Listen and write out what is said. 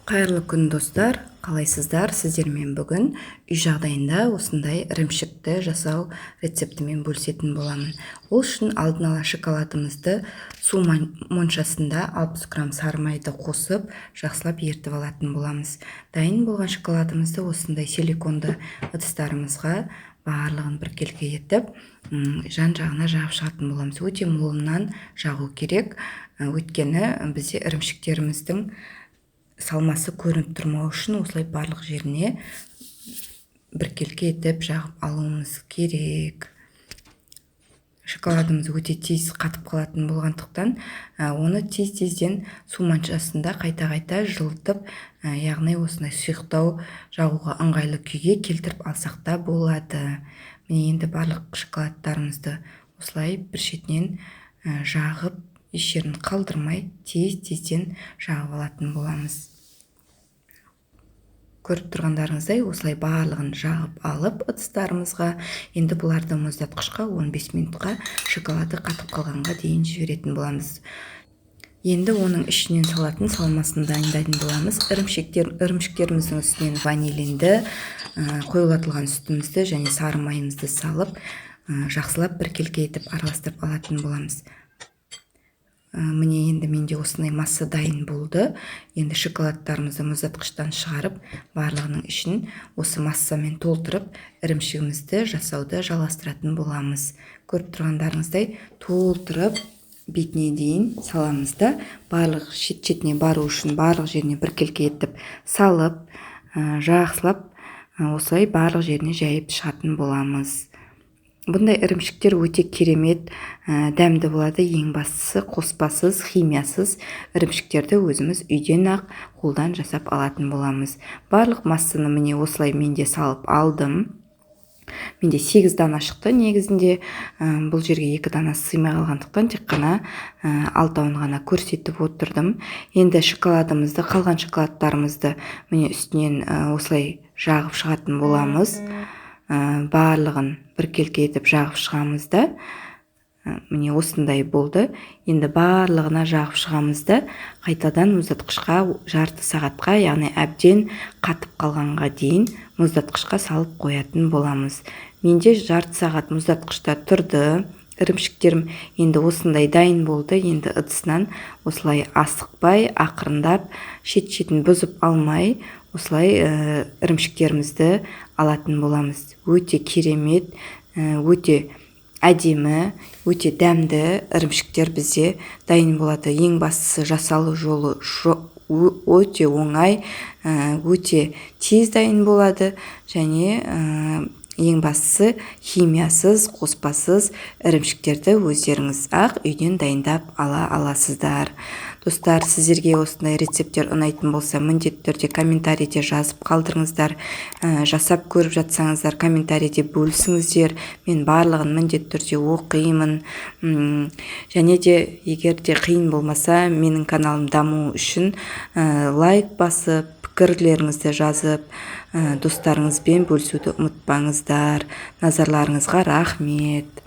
Қайырлы күн, достар! Қалайсыздар? Сіздермен бүгін үй жағдайында осындай ірімшікті жасау рецептімен бөлісетін боламын. Ол үшін алдын ала шоколадымызды су моншасында 60 грамм сары майды қосып, жақсылап ерітіп алатын боламыз. Дайын болған шоколадымызды осындай силиконды ыдыстарымызға барлығын біркелкі етіп, жан-жағына жағып шығатын боламыз. Өте молынан жағу керек, өйткені бізде ірімшіктеріміздің салмасы көрініп тұрмау үшін осылай барлық жеріне біркелкі етіп жағып алуымыз керек. Шоколадымыз өте тез қатып қалатын болғандықтан, оны тез-тезден су моншасында қайта-қайта жылытып, яғни осындай сұйықтау, жағуға ыңғайлы күйге келтіріп алсақ та болады. Міне, енді барлық шоколадтарымызды осылай бір шетінен жағып, еш жерін қалдырмай, тез-тезден жағып алатын боламыз. Көріп тұрғандарыңыздай, осылай барлығын жағып алып ыдыстарымызға, енді бұларды мұздатқышқа 15 минутқа, шоколады қатып қалғанға дейін жіберетін боламыз. Енді оның ішінен салатын салмасын дайындайтын боламыз. Ірімшіктеріміздің үстінен ванилинді, қоюлатылған сүтімізді және сары майымызды салып, жақсылап біркелкі етіп араластырып алатын боламыз. Міне, енді менде осындай масса дайын болды. Енді шоколадтарымызды мұздатқыштан шығарып, барлығының ішін осы массамен толтырып, ірімшігімізді жасауды жалғастыратын боламыз. Көріп тұрғандарыңыздай, толтырып, бетіне дейін саламыз да, барлық шет-шетіне бару үшін барлық жеріне біркелкі етіп салып, жақсылап осылай барлық жеріне жайып шығатын боламыз. Бұндай ірімшіктер өте керемет, дәмді болады. Ең бастысы, қоспасыз, химиясыз ірімшіктерді өзіміз үйден ақ қолдан жасап алатын боламыз. Барлық массаны, міне, осылай мен де салып алдым. Менде 8 дана шықты негізінде. Бұл жерге 2 дана сыймай қалғандықтан, тек қана алтауын ғана көрсетіп отырдым. Енді шоколадымызды, қалған шоколадтарымызды, міне, үстінен осылай жағып шығатын боламыз. Барлығын біркелкі етіп жағып шығамыз да, міне, осындай болды. Енді барлығына жағып шығамыз да, қайтадан мұздатқышқа жарты сағатқа, яғни әбден қатып қалғанға дейін мұздатқышқа салып қоятын боламыз. Менде жарты сағат мұздатқышта тұрды ірімшіктерім. Енді осындай дайын болды. Енді ыдысынан осылай асықпай, ақырындап, шет шетін бұзып алмай, осылай ірімшіктерімізді алатын боламыз. Өте керемет, өте әдемі, өте дәмді ірімшіктер бізде дайын болады. Ең бастысы, жасалу жолы өте оңай, өте тез дайын болады және ең бастысы, химиясыз, қоспасыз ірімшіктерді өздеріңіз ақ үйден дайындап ала аласыздар. Достар, сіздерге осындай рецепттер ұнайтын болса, міндетті түрде комментарийде жазып қалдырыңыздар. Жасап көріп жатсаңыздар, комментарийде бөлісіңіздер, мен барлығын міндетті түрде оқимын. Және де, егер де қиын болмаса, менің каналым даму үшін лайк басып, пікірлеріңізді жазып, достарыңызбен бөлісуді ұмытпаңыздар. Назарларыңызға рахмет.